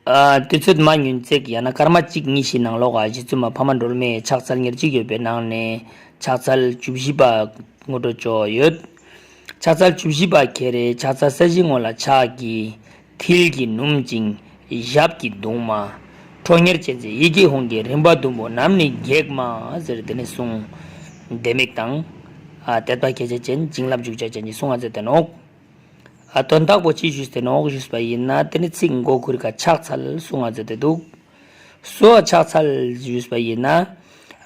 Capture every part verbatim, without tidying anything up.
ཨ། དུས་ཚོད་མ་ཉུང་ཙིག་ཡང་ན་སྐར་མ་གཅིག་གཉིས་ཤིག་ནང་ལོགས་ཨ་གཞི་བཙུན་མ་ཕ་མ་སྒྲོལ་མའི་ཕྱག་འཚལ་ཉེར་གཅིག་ཡོད་པའི་ནང་ནས་ཕྱག་འཚལ་བཅུ་བཞི་པ་ངོ་སྤྲོད་ཅོག་ཡོད། ཕྱག་འཚལ་བཅུ་བཞི་པ་ཁྱེད་རེ་ཕྱག་འཚལ་ས་གཞི་ངོ་ལ་ཕྱག་གི་མཐིལ་གྱིས་ནུམ་ཅིང་ཞབས་ཀྱིས་བརྡུང་མ། ཁྲོ་གཉེར་ཅན་མཛད་ཡི་གེ་ཧཱུྃ་གི་རིམ་པ་བདུན་པོ་ནམ་ནི་གེགས་མ་ཟེར་དེ་ནི་གསུངས། ལྡེ་མིག་དང་། ཨ་དད་པ་སྐྱེད་བྱེད་ཅན་བྱིན་རླབས་འཇུག་བྱ་ཅན་གྱི་གསུང་ང་མཛད་དེ་ནོག་ཨ་དོན་དག་པོ་ཅི་ཞུས་ཏེ་ནོག་ཞུས་པ་ཡིན་ན་དེ་ནི་ཚིག་མགོ་ཁུར་ཁ་ཕྱག་འཚལ་གསུང་ང་མཛད་དེ་འདུག་སོ་ཕྱག་འཚལ་ཞུས་པ་ཡིན་ན།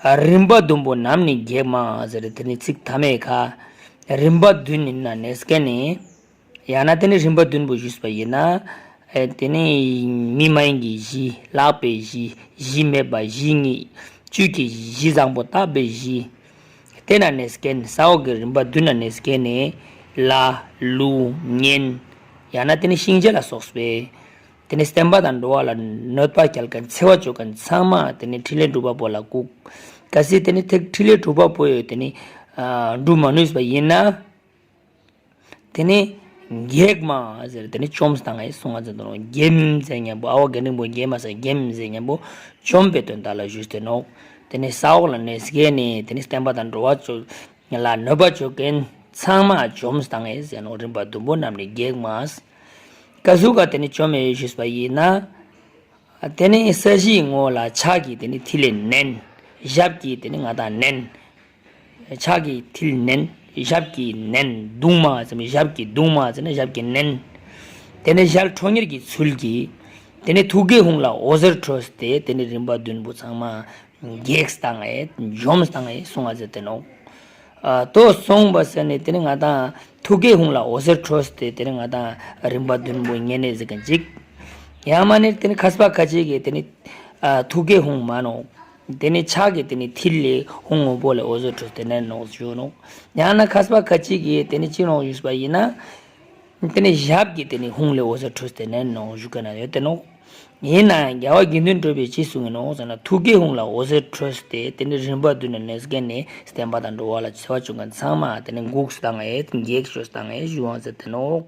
ཨ་རིམ་པ་བདུན་པོ་ནམ་ནི་གེགས་མ་ཟེར་དེ་ནི་ཚིག་མཐའ་མའི་ཁ། རིམ་པ་བདུན་ཡིན་ན་ནས་སྐྱེ་ནས། ཡང་ན་དེ་ནི་རིམ་པ་བདུན་པོ་ཞུས་པ་ཡིན་ན། ཨེ་དེ་ནི་མི་མ་ཡིན་གྱི་གཞི། ལག་པའི་གཞི། གཞི་མེད་པ་གཞི་ཉིད། བཅུད་ཀྱི་གཞི་བཟང་པོ་དག་པའི་གཞི། དེ་ན་ནས་སྐྱེ་ནས་ས་འོག་གི་རིམ་པ་བདུན་ན་ནས་སྐྱེ་ནས། ལ། ལུག་གཉེན། ཡང་ན་དེ་ནི་གཤིན་རྗེ་ལ་སོགས་པའི། དེ་ནི་བསྟན་པ་དང་འགྲོ་བ་ལ་གནོད་པ་སྐྱེལ་མཁན་འཚེ་བ་བཅོ་མཁན་ཚང་མ་དེ་ནི་ཕྲིན་ལས་སྒྲུབ་པ་པོ་ལ་བཀུག་གལ་སྲིད་དེ་ནི་ཐེག་ཕྲིན་ལས་སྒྲུབ་པ་པོ་ཡོད་དེ་ནི་ཨ་སྒྲུབ་མ་ནུས་པ་ཡིན་ན། དེ་ནི་གེགས་མ་ཟེར་དེ་ནི་བཅོམ་བཏང་ངེ་གསུང་ང་མཛད་དེ་ནོག་གེགས་མཛད་མཁན་པོ་ཨ་བ་རྒན་རིང་པོ་གེགས་མ་ཟེར་གེགས་མཛད་མཁན་པོ་བཅོམ་པའི་དོན་དག་ལ་ཞུས་ཏེ་ནོག་དེ་ནི་ས་འོག་ལ་ནས་སྐྱེ་ནས་དེ་ནི་བསྟན་པ་དང་འགྲོ་བ་བཅོ་ལ་གནོད་པ་བཅོ་མཁན་ཚང་མ་བཅོམ་བཏང་ངེ་ཟེར་ནོག་རིམ་པ་བདུན་པོ་རྣམས་ནི་གེགས་མ། ཀ་ཟུག་ག་དེ་ནི་བཅོམ་མེ་ཞུས་པ་ཡིན་ན། དེ་ནི་ས་གཞིའི་ངོ་ལ་ཕྱག་གིས་དེ་ནི་མཐིལ་ལས་མནན། ཞབས་ཀྱིས་དེ་ནི་ང་དང་མནན། ཕྱག་གིས་མཐིལ་མནན། ཞབས་ཀྱིས་མནན། བརྡུང་མ་ཟེར་ནས་ཞབས་ཀྱིས་བརྡུང་མ་ཟེར་ནས་ཞབས་ཀྱིས་མནན། དེ་ནི་ཞལ་ཁྲོ་གཉེར་གྱི་ཚུལ་གྱིས། དེ་ནི་ཐུགས་ཀའི་ཧཱུྃ་ལ་འོད་ཟེར་འཕྲོས་ཏེ་དེ་ནི་རིམ་པ་བདུན་པོ་ཚང་མ་གེགས་བཏང་ངེ་འཇོམས་བཏང་ངེ་གསུང་ང་མཛད་དེ་ནོག་ཨ་དོ་སོང་བ་ཟེར་ནས་དེ་ནི་ང་དང་ཐུགས་ཀའི་ཧཱུྃ་ལ་འོད་ཟེར་འཕྲོས་ཏེ་དེ་ནི་ང་དང་རིམ་པ་བདུན་པོ་ཉེ་གནས་ཟེར་མཁན་ཅིག་ཡང་མ་ནི་དེ་ནི་མཁས་པ་ཁ་ཅིག་གིས་དེ་ནི་ཨ་ཐུགས་ཀའི་ཧཱུྃ་མ་ནོག་དེ་ནི་ཕྱག་གི་དེ་ནི་མཐིལ་ལས་ཧཱུྃ་སྔོན་པོ་ལས་འོད་ཟེར་འཕྲོས་ཏེ་མནན་ནོག་ཞུ་ནོག་ཡང་ན་མཁས་པ་ཁ་ཅིག་གིས་དེ་ནི་ཅི་ནོག་ཞུས་པ་ཡིན་ན། དེ་ནི་ཞབས་ཀྱིས་དེ་ནི་ཧཱུྃ་ལས་འོད་ཟེར་འཕྲོས་ཏེ་མནན་ནོག་ཞུ་མཁན་ཡོད་དེ་ནོག་ཡིན་ནའང་རྒྱལ་བ་དགེ་འདུན་གྲུབ་པས་ཅི་གསུངས་ཡིན་ནོག་ཟེར་ན་ཐུགས་ཀའི་ཧཱུྃ་ལ་འོད་ཟེར་འཕྲོས་ཏེ་དེ་ནི་རིམ་པ་བདུན་ནས་ནས་བརྒྱན་ནས་བསྟན་པ་དང་འགྲོ་བ་ལ་འཚེ་བ་བཅུག་མཁན་ཚང་མ་དེ་ནི་འགུགས་བཏང་ངེ་གེགས་བཅོས་བཏང་ངེ་ཞུ་བ་མཛད་དེ་ནོག